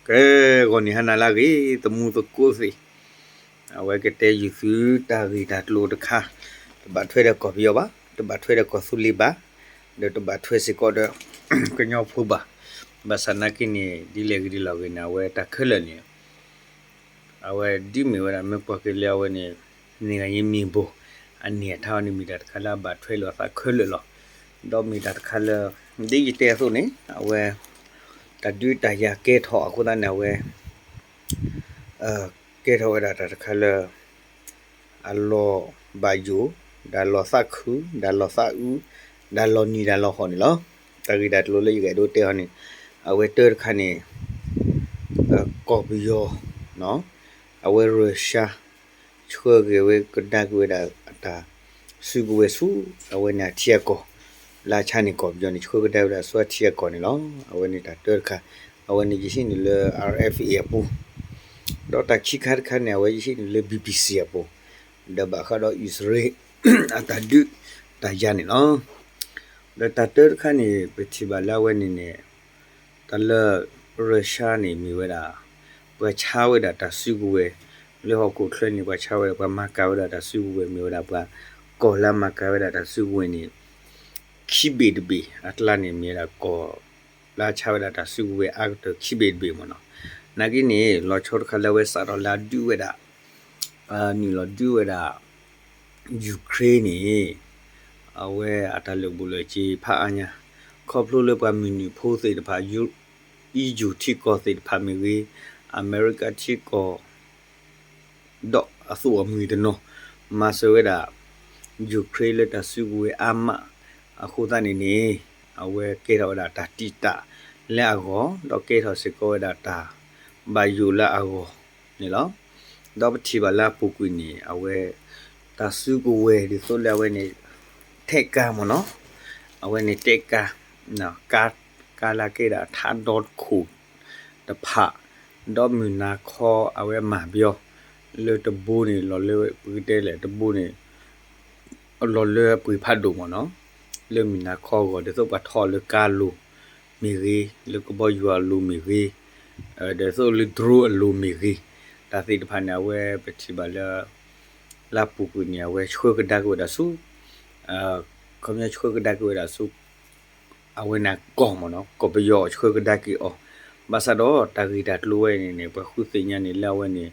ပဂီၢ်နံၤဟါနၤလၢအဂ့ၤ သမူသကိးသ့ၣ်, အဝဲကတဲယုာ်သုတၢ်ဂ့ၢ်တၢ်ကျိၤတခါ, တဘၣ်ထွဲဒီးကီၢ်ပယီၤဘၣ်, တဘၣ်ထွဲဒီးကီၢ်သူလ့ၤဘၣ်, ဒီးတဘၣ်ထွဲစ့ၢ်ကီးဒီး ကညီဖိဘၣ်. ဘၣ်ဆၣ်နာ်က့န့ၣ် ဒ်လဲၣ်ဂ့ၤဒ်လဲၣ်ဂ့ၤန့ၣ် အဝဲတၢ်ခဲလၢာ်န့ၣ် အဝဲဒ်မ့ၢ်ဝဲဒၣ် မ့ၢ်ကွၢ်က့ၤလၢအဝဲန့ၣ် နေရာရေးမြေပုံ အန့ၣ်အထါအီၤန့ၣ် မ့ၢ်တၢ်တခါလၢအဘၣ်ထွဲလိာ်အသးခဲလၢာ်လီၤ. ဒီးမ့ၢ်တၢ်တခါလၢ ဒ်ယတဲအသိးန့ၣ် အဝဲ တၢ်ဒုးတၢ်ယၤကဲထီၣ်အဃိသတးန့ၣ် အဝဲ ကဲထီၣ်ဝဲဒၣ်တၢ်တခါလၢ အလီၢ်ဘၣ်ယိၣ်, ဒီးလီၢ်သးခု, ဒီးလီၢ်သးအုး, ဒီးလီၢ်နံၤဒီးလီၢ်ဟီၣ်န့ၣ်လီၤ. တၢ်ဂ့ၢ်တၢ်ကျိၤလၢယကအဲၣ်ဒိးတဲအီၤန့ၣ် အဝဲတၢ်တခါန့ၣ် ကီၢ်ပယီၤ အဝဲရၢၤၡါ ဆှၢက့ၤဝဲကဒါက့ၤဝဲဒၣ်အတၢ်စုကဝဲၤဆူ အဝဲန့ၣ်အထံအကီၢ်, လၢအဆါန့ၣ်ကီၢ်ပယီၤန့ၣ် ဆှၢကဒါဝဲဒၣ်ဆူအထံအကီၢ်န့ၣ်လီၤ. အဝဲန့ၣ်တၢ်တၢတခါ, အဝဲန့ၣ်ယဟံးန့ၢ်လၢ RFA အပူၤ, ဒီးတၢ်ခံခါတခါန့ၣ် အဝဲယဟံးန့ၢ်လၢ BBC အပူၤ, ဒီးဘၣ်ဃးဒီးအံၣ်စရ့လး အတၢ်ဒုးတၢ်ယၤန့ၣ်လီၤ. ဒီးတၢ်တၢတခါန့ၣ် ပထံၣ်ဘၣ်လၢအဝဲန့ၣ်န့ၣ် တၢ်လၢရၢၤၡါန့ၣ်မ့ၢ်ဝဲဒၣ် ပှၤဆါဝဲဒၣ်တၢ်စုကဝဲၤ လၢဟီၣ်ခိၣ်ချၢန့ၣ် ပှၤဆါဝဲဒၣ် ပှၤမၤကၤဝဲဒၣ်တၢ်စုကဝဲၤ မ့ၢ်ဝဲဒၣ်ပှၤကီၢ်လၢအမၤကၤဝဲဒၣ်တၢ်စုကဝဲၤန့ၣ် ခံဘ့ၣ်တဘ့ၣ် အကျါန့ၣ် မ့ၢ်ဝဲဒၣ်ကီၢ်လၢအဆါဝဲဒၣ်တၢ်စုကဝဲၤအါကတၢၢ်ခံဘ့ၣ်တဘ့ၣ်မ့ၢ်နီၤ. နာ်က့န့ၣ် လီၤဆီတခါလၢအဝဲစးထီၣ်လၢအဒုးဝဲဒၣ် နုာ်လီၤဒုးဝဲဒၣ် Ukraine န့ၣ် အဝဲအတၢ်လၢာ်ဘူၣ်လၢာ်စ့ၤဖးအါညါ ခီဖျိလၢပှၤမုၢ်နုာ်ဖိသ့ၣ်တဖၣ် EU ထံကီၢ်သ့ၣ်တဖၣ်မ့ၢ်ဂ့ၤ, အမဲရကၤထံကီၢ် ဒီးအသိးအမုၢ်တနီၤ မၤစၢၤဝဲဒၣ် Ukraine လၢတၢ်စုကဝဲၤအါမးအဃိသတးန့ၣ်န့ၣ် အဝဲကဲထီၣ်ဝဲဒၣ်တၢ်တံာ်တာ်လၢအဂီၢ် ဒီးကဲထီၣ်စ့ၢ်ကီးဝဲဒၣ်တၢ်ဘၣ်ယိၣ်လၢအဂီၢ်န့ၣ်လီၤ. ဒီးပထံၣ်ဘၣ်လၢအပူၤကွံာ်န့ၣ် အဝဲ တၢ်စုကဝဲၤဒ်သိးလၢအဝဲန့ၣ် ထဲးကါမ့ၢ်နီၤ, အဝဲန့ၣ်ထဲးကါ ကါလၢကဲဒၣ်ထးဒီခိၣ်တဖၣ် ဒီးမုၢ်နၤခီအဝဲမၤပယီၤ လၢတဘိန့ၣ် လီၤလၢ ပကတဲလဲၣ် တဘိန့ၣ် လီၤလၢပှ့ၤဖးဒိၣ်မ့ၢ်နီၤ, လၢမုၢ်နၤခီအဂီၢ် ဒ်သိးပှၤထီၣ်လၢကါလိၤမ့ၢ်ဂ့ၤ, လၢကဘီယူၤအလိၤမ့ၢ်ဂ့ၤ, ဒ်သိးလၢ drone အလိၤမ့ၢ်ဂ့ၤ, တၢ်သ့ၣ်တဖၣ်န့ၣ် အဝဲပထံၣ်ဘၣ်လၢ လၢအပူၤကွံာ်န့ၣ် အဝဲဆှၢကဒါက့ၤဝဲဒၣ်ဆူ ခီပညီဆှၢကဒါက့ၤဝဲဒၣ်ဆူ အဝဲန့ၣ်ကီၢ်မ့ၢ်နီၤ, ကီၢ်ပယီၤဆှၢကဒါက့ၤအီၤ, ဘၣ်ဆၣ်ဒီးတၢ်ဂ့ၢ်တၢ်ကျိၤဝဲန့ၣ်န့ၣ် ပှၤဃုသ့ၣ်ညါန့ၣ်လၢအဝဲန့ၣ်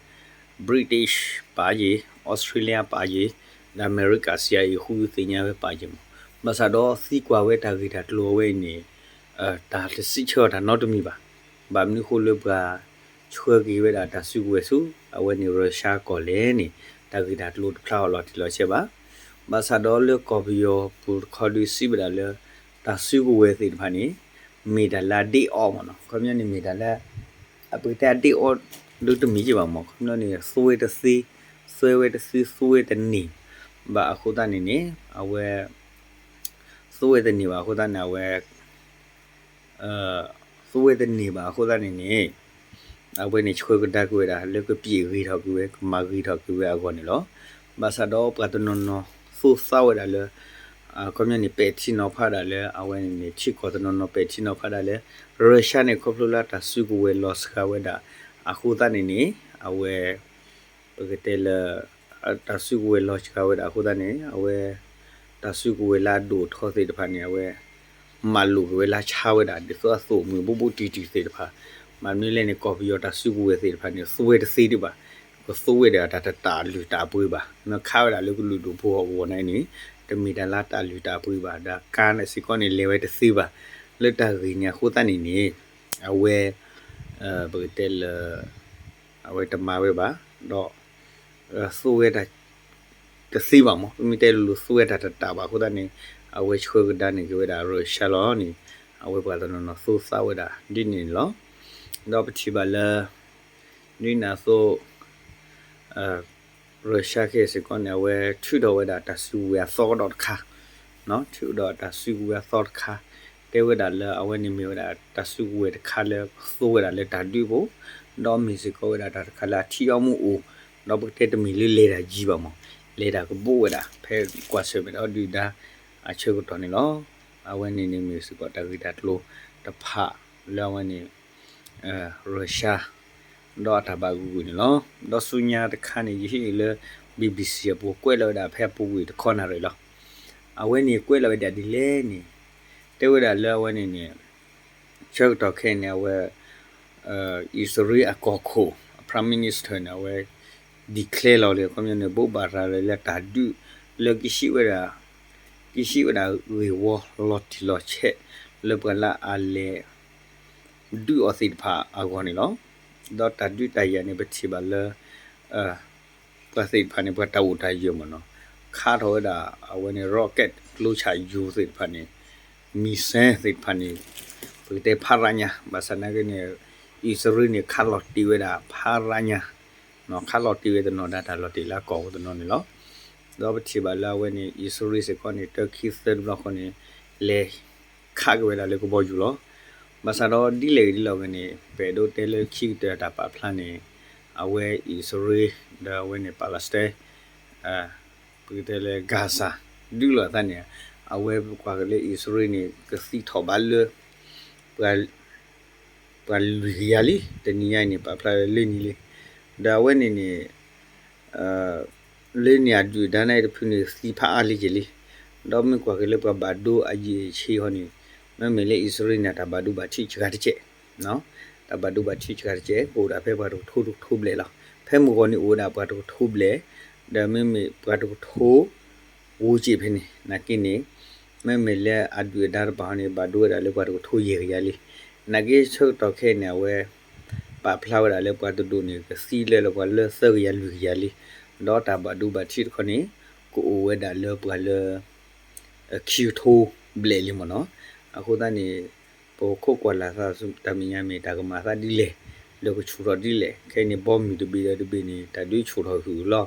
British ပာ်ယ့ၤ, Australia ပာ်ယ့ၤ, ဒီးအမဲရကၤ CIA ဃုသ့ၣ်ညါဝဲပာ်ယ့ၤမ့ၢ်, ဘၣ်ဆၣ်ဒီးသံကွၢ်ဝဲတၢ်ဂ့ၢ်တၢ်ကျိၤအဝဲအံၤန့ၣ် တၢ်တစံးဆၢအီၤတၢ်နီတမံၤဘၣ်. ဘၣ်မနုၤဃိလၢပှၤဆှၢက့ၤဝဲဒၣ်တၢ်စုကဝဲၤဆူ အဝဲန့ၣ်ရၢၤၡါကီၢ်လဲၣ်န့ၣ် တၢ်ဂ့ၢ်တၢ်ကျိၤတဖျါအီၤလီၤတံၢ်လီၤဆဲးဘၣ်. ဘၣ်ဆၣ်ဒီးလၢကီၢ်ပယီၤပူၤတခီဒုးစံးဝဲဒၣ်လၢ တၢ်စုကဝဲၤသ့ၣ်တဖၣ်န့ၣ် မ့ၢ်တၢ်လၢအဒ့အီမ့ၢ်နီၤ, ခီပညီန့ၣ်မ့ၢ်တၢ်လၢ အပကတဲအဒ့အီဒုးတမ့ၢ်က့ဘၣ်မ့ၢ်, ခီပညီန့ၣ် သွဲတသ့, သွဲဝဲတသ့ သွဲတန့ၢ်ဘၣ်အဃိသတးန့ၣ်န့ၣ် အဝဲ သွဲဝဲတန့ၢ်ဘၣ်အဃိသတးန့ၣ် အဝဲ သွဲဝဲတန့ၢ်ဘၣ်အဃိသတးန့ၣ်န့ၣ် အဝဲန့ၣ်ဆှၢကဒါက့ၤဝဲဒၣ် လၢကပျဲၢ်ဂ့ၤထီၣ်က့ၤဝဲ ကမၤဂ့ၤထီၣ်က့ၤဝဲအဂီၢ်န့ၣ်လီၤ. ဘၣ်ဆၣ်ဒီးပှၤတနီၤနီၤသိၣ်သၣ်ဝဲဒၣ်လၢ ခီပညီန့ၣ် ပဲာ်ထံနီၤဖးဒၣ်လၢ အဝဲန့ၣ်န့ၣ် ထံကီၢ်တနီၤနီၤပဲာ်ထံနီၤဖးဒၣ်လၢ ရၢၤၡါန့ၣ် ခီဖျိလၢတၢ်စုကဝဲၤလီၤစှၤဝဲဒၣ်အဃိသတးန့ၣ်န့ၣ် အဝဲ ပကတဲလၢ တၢ်စုကဝဲၤလီၤစှၤဝဲဒၣ်အဃိသတးန့ၣ် အဝဲ တၢ်စုကဝဲၤလၢအဒိၣ်အထီသ့ၣ်တဖၣ်န့ၣ် အဝဲ မၤလိာ်က့ၤဝဲလၢဆါဝဲဒၣ် ဒ်သိးအသိၣ်မုၢ်ဘူးဘူးတံၢ်တံၢ်သ့ၣ်တဖၣ်, မ့ၢ်မနုၤလဲၣ်န့ၣ် ကီၢ်ပယီၤတၢ်စုကဝဲၤသ့ၣ်တဖၣ်န့ၣ် သွဲတသ့ဒံးဘၣ်, ကသွဲဝဲဒၣ်တၢ်တတၢ်လုၢ်တၢ်ပှ့ၤဘၣ်, မ့ၢ်ခးဝဲဒၣ်လၢကလုာ်ဒူၣ်ဖိအဂီၢ်န့ၣ်န့ၣ် တမ့ၢ်တၢ်လၢတၢ်လုၢ်တၢ်ပှ့ၤဘၣ်, ဒီးကါန့ၣ်စ့ၢ်ကီးန့ၣ် လဲၤဝဲတသ့ဘၣ်, လၢတၢ်ဂ့ၢ်န့ၣ်အဃိသတးန့ၣ်န့ၣ် အဝဲ ပကတဲလၢ အဝဲတမၤဝဲဘၣ်, ဒီး သွဲဝဲဒၣ် တသ့ဘၣ်မ့ၢ် ပမ့ၢ်တဲလိၤလိၤ သွဲဝဲဒၣ်တတၢ်ဘၣ်အဃိသတးန့ၣ် အဝဲဆှၢကဒါန့ၣ်က့ၤဝဲဒၣ်ရၢၤၡါလီၤန့ၣ် အဝဲပှၤတနီၤနီၤသိၣ်သၣ်ဝဲဒၣ်ဒ်န့ၣ်န့ၣ်လီၤ. ဒီးပထံၣ်ဘၣ်လၢ ဒ်န့ၣ်အသိး ရၢၤၡါခဲစ့ၢ်ကီးန့ၣ် အဝဲထုးထီၣ်ဝဲဒၣ်တၢ်စုကဝဲၤအသီကဒီးတခါ, ထုးထီၣ်တၢ်စုကဝဲၤအသီတခါ, တဲဝဲဒၣ်လၢအဝဲန့ၣ်မ့ၢ်ဝဲဒၣ်တၢ်စုကဝဲၤတခါလၢသိၣ်ဝဲဒၣ်လၢတၢ်ဒုးပူၤ, ဒီးမ့ၢ်စ့ၢ်ကီးဝဲဒၣ်တၢ်တခါလၢအထံအီမူအိၣ်, ဒီးပကတဲတမ့ၢ်လၢလဲၤတၢ်ယံၤဘၣ်မ့ၢ်, လဲၤတၢ်ကဘိဝဲဒၣ် ဖဲကွၢ်ဆၢၣ်မဲာ်ဒီးဒုၣ်ဒါအဆၢကတီၢ်န့ၣ်လီၤ. အဝဲန့ၣ်န့ၣ်မ့ၢ်စ့ၢ်ကီးတၢ်ဂ့ၢ်တၢ်ကျိၤတဖၣ်လၢအဝဲန့ၣ် Russia ဒီးအတၢ်ဘၣ်ဂုာ်ဂုာ်န့ၣ်လီၤ. ဒီးဆူညါတခါန့ၣ် ယဟ့ၣ်လၢ BBC အပူၤ ကွဲးလီၤဝဲဒၣ်ဖဲအပူၤကွံာ်တခီနၣ်ရံၣ်လီၤ. အဝဲန့ၣ်ကွဲးလီၤဝဲဒၣ်ဒ်လဲၣ်န့ၣ် တဲဝဲဒၣ်လၢအဝဲန့ၣ်န့ၣ် ဆၢကတီၢ်ခဲအံၤန့ၣ် အဝဲ အံၣ်စရ့လးအကီၢ်ခိၣ် Prime Minister န့ၣ် အဝဲ declare လီၤလံ အခီပညီန့ၣ် ဘိးဘၣ်ရၤလီၤလၢတၢ်ဒုး လၢကဟံးဝဲဒၣ် ကဟံးဝဲဒၣ်ဂ့ၢ်ဝီလီၤတံၢ်လီၤဆဲး လၢပှၤလၢအလဲၤ ဒုးအီၤသ့ၣ်တဖၣ်အဂီၢ်န့ၣ်လီၤ. ဒီးတၢ်ဒုးတၢ်ယၤန့ၣ် ပထံၣ်ဘၣ်လၢ ပှၤသ့ၣ်တဖၣ်န့ၣ် ပှၤတၢ်အိၣ်တၢ်ယၢၤမ့ၢ်နီၤ ခးထီၣ်ဝဲဒၣ် အဝဲန့ၣ် rocket ကျိဆၣ်ယိၤသ့ၣ်တဖၣ်န့ၣ် missile သ့ၣ်တဖၣ်န့ၣ် ပကတဲဖးရညါ ဘၣ်ဆၣ်နာ်က့န့ၣ် အံၣ်စရ့လးန့ၣ် ခးလီၤတံၢ်ဝဲဒၣ်ဖးရညါ ခးလီၤတံၢ်ဝဲတနီၤဒၣ်တၢ်လီၤတံၢ်လၢအကီၢ်ပူၤတနီၤန့ၣ်လီၤ. ဒီးပထံၣ်ဘၣ်လၢအဝဲန့ၣ် အံၣ်စရ့လးစ့ၢ်ကီးန့ၣ် တၢခံသၢတဘျီဃီန့ၣ် လဲၤခးက့ၤဝဲဒၣ်လၢကဘီယူၤလီၤ. ဘၣ်ဆၣ်ဒီးဒ်လဲၣ်ဂ့ၤဒ်လဲၣ်ဂ့ၤန့ၣ် ပအဲၣ်ဒိးတဲလၢခံကတၢၢ်တၢ်ပာ်ဖျါန့ၣ် အဝဲအံၣ်စရ့လး ဒီးအဝဲန့ၣ် Palestine ပကတဲလၢ Gaza ဒုးလိာ်အသးန့ၣ် အဝဲပကွၢ်က့ၤလၢအံၣ်စရ့လးန့ၣ် ကသံထီၣ်ဘးလၢ ပှၤ ပှၤလွံၢ်ကယၤလံ တနံၤညါအံၤန့ၣ် ပာ်ဖျါလၢလၢနံၤလံ. ဒီးအဝဲန့ၣ်န့ၣ် လၢန့ၣ်အဒုၣ်အဒါန့ၣ်တဖုန့ၣ် သံဖးအါလံက့ၤလံ. ဒီးမ့ၢ်ကွၢ်က့ၤလၢပှၤဘၣ်ဒိအယံာ်အဆံဟီန့ၣ် မ့မ့ၢ်လၢအံၣ်စရ့လးန့ၣ် တၢ်ဘၣ်ဒိဘၣ်ထံးစှၤတကဲး တၢ်ဘၣ်ဒိဘၣ်ထံးစှၤတကဲး ကအိၣ်ဒၣ်ဖဲပှၤတကထိတကထိဘျဲၣ်လီၤ. ဖဲမုၢ်ဂီၤန့ၣ်အိၣ်ဝဲဒၣ်ပှၤတကထိဘျဲၣ် ဒီးမ့မ့ၢ်ပှၤတကထိ ဝူစ့ၣ်ဖဲန့ၣ် နာ်က့န့ၣ် မ့မ့ၢ်လၢအဒုၣ်အဒါတဖၣ်န့ၣ် ဘၣ်ဒိဝဲဒၣ်လၢပှၤတကထိယဲၢ်ကယၤလံ. နာ်က့ဆၢကတီၢ်ခဲအံၤန့ၣ် အဝဲ ပာ်ဖျါဝဲဒၣ်လၢပှၤတဒူၣ်န့ၣ် ကသံလၢလၢပှၤလၢသၢကယၤလွံၢ်ကယၤလံ. ဒီးတၢ်ဘၣ်ဒိဘၣ်ထံးတခီန့ၣ် ကအိၣ်ဝဲဒၣ်လၢပှၤလၢ ခံကထိဘျဲၣ်လံမ့ၢ်နီၤ. အဃိသတးန့ၣ် ပခိးကွၢ်လၢ်သးတၢ်မဲာ်ညါမ့ၢ်တၢ်ကမၤသးဒ်လဲၣ် ဒီးကဆူၣ်ထီၣ်ဒ်လဲၣ် ခဲအံၤန့ၣ် ဘီမုၢ်တဘ့ၣ်ဒီးတဘ့ၣ်န့ၣ် တၢ်ဒုးဆူၣ်ထီၣ်ဟုၣ်လီၤ.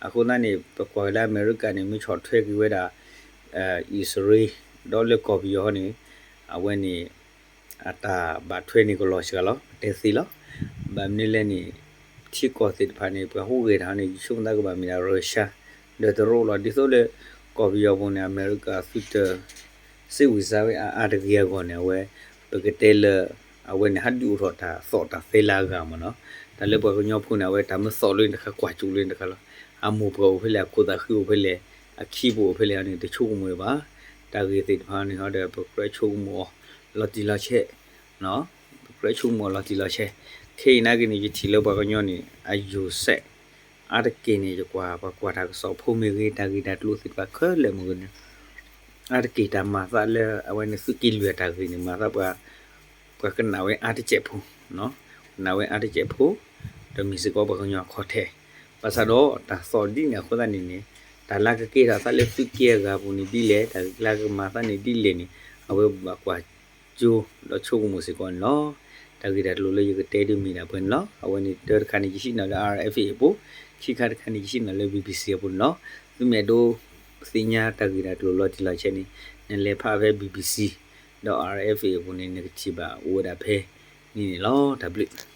အဃိသတးန့ၣ် ပကွၢ်က့ၤလၢအမဲရကၤန့ၣ် မ့ၢ်ဆီၣ်ထွဲက့ၤဝဲဒၣ် အံၣ်စရ့လး ဒီးလၢကီၢ်ပယီၤန့ၣ် အဝဲန့ၣ် အတၢ်ဘၣ်ထွဲန့ၣ်ကလီၤစှၤလီၤ ပတဲသ့လီၤ. ဘၣ်မနုၤလဲၣ်န့ၣ် ထံကီၢ်သ့ၣ်တဖၣ်န့ၣ် ပှၤဟူးဂဲၤတၢ်န့ၣ် ယဆိကမိၣ်သးကဘၣ်မ့ၢ်ဒၣ် Russia ဒီးတရူးလီၤ. ဒ်သိးလၢ ကီၢ်ပယီၤပူၤန့ၣ် အမဲရကၤသုတ စ့ဝံစါဝဲအါအါတဂ့ၤအဂီၢ်န့ၣ် အဝဲ ပကတဲလၢ အဝဲန့ၣ်ဟးဒုးအိၣ်ထီၣ်တၢ်သီၣ်တၢ်သဲလၢအဂၤမ့ၢ်နီၤ. တၢ်လၢပှၤကညီဖိန့ၣ် အဝဲတၢ်မ့ၢ်သီၣ်လၢန့ၣ်တခါ ကွၢ်ကၠူၣ်လၢန့ၣ်တခါလီၤ. အမိၢ်ပှၢ်အိၣ်ဖဲလဲၣ် အခိၣ်သးဃံအိၣ်ဖဲလဲၣ် အခံပူၤအိၣ်ဖဲလဲၣ်န့ၣ် တဆိကမိၣ်ဘၣ်. တၢ်ဂ့ၢ်သ့ၣ်တဖၣ်န့ၣ်ဒီး ပကြၢးဆိကမိၣ်အီၤ လီၤတံၢ်လီၤဆဲး ပကြၢးဆိကမိၣ်အီၤလီၤတံၢ်လီၤဆဲး. ခဲအံၤနာ်က့န့ၣ် ယထံၣ်လၢပှၤကညီန့ၣ် အယိာ်စဲး အါတက့ၢ်န့ၣ် ယကွၢ် ပှၤကွၢ်တၢ်ကစီၣ်ဖိမ့ၢ်ဂ့ၤ တၢ်ဂ့ၢ်တၢ်ကျိၤသ့ၣ်တဖၣ်ခဲလၢာ်မ့ၢ်ဂ့ၤန့ၣ် အါတက့ၢ်တၢ်မၤသးလၢအဝဲန့ၣ် သုးက့လွံၢ်အတၢ်ဂ့ၢ်န့ၣ် မၤသးပှၤ ပှၤကနၣ်ဝဲအါတကဲးဖိ ကနၣ်ဝဲအါတကဲးဖိ ဒီးမ့ၢ်စ့ၢ်ကီးပှၤကညီအခီၣ်ထံး. ဘၣ်ဆၣ်ဒီးတၢ်သီၣ်ဒ်န့ၣ်အဃိသတးန့ၣ်န့ၣ် တၢ်လၢကကဲထီၣ်သးလၢသုးက့အဂၤပူၤန့ၣ်ဒ်လဲၣ် တၢ်လၢကမၤသးန့ၣ်ဒ်လဲၣ်န့ၣ် အဝဲဘၣ်ကွၢ်ကၠိ ဒီးဆိကမိၣ်စ့ၢ်ကီးန့ၣ်လီၤ. တၢ်ဂ့ၢ်တၢ်ကျိၤလၢယကတဲဒ်မ့ၢ်ဒၣ်ပှဲၤန့ၣ်လီၤ. အဝဲန့ၣ်တၢတခါန့ၣ် ယဟံးန့ၢ်လၢ RFA အပူၤ, ခံခါတခါန့ၣ် ယဟံးန့ၢ်လၢ BBC အပူၤန့ၣ်လီၤ. သုမ့ၢ်အဲၣ်ဒိးသ့ၣ်ညါတၢ်ဂ့ၢ်တၢ်ကျိၤလီၤတံၢ်လီၤဆဲးန့ၣ် နလဲၤဖးဖဲ BBC ဒီး RFA အပူၤန့ၣ် နကထံၣ်ဘၣ်အိၣ်ဝဲဒၣ်ဖဲန့ၣ်န့ၣ်လီၤ. တၢ်ဘျုး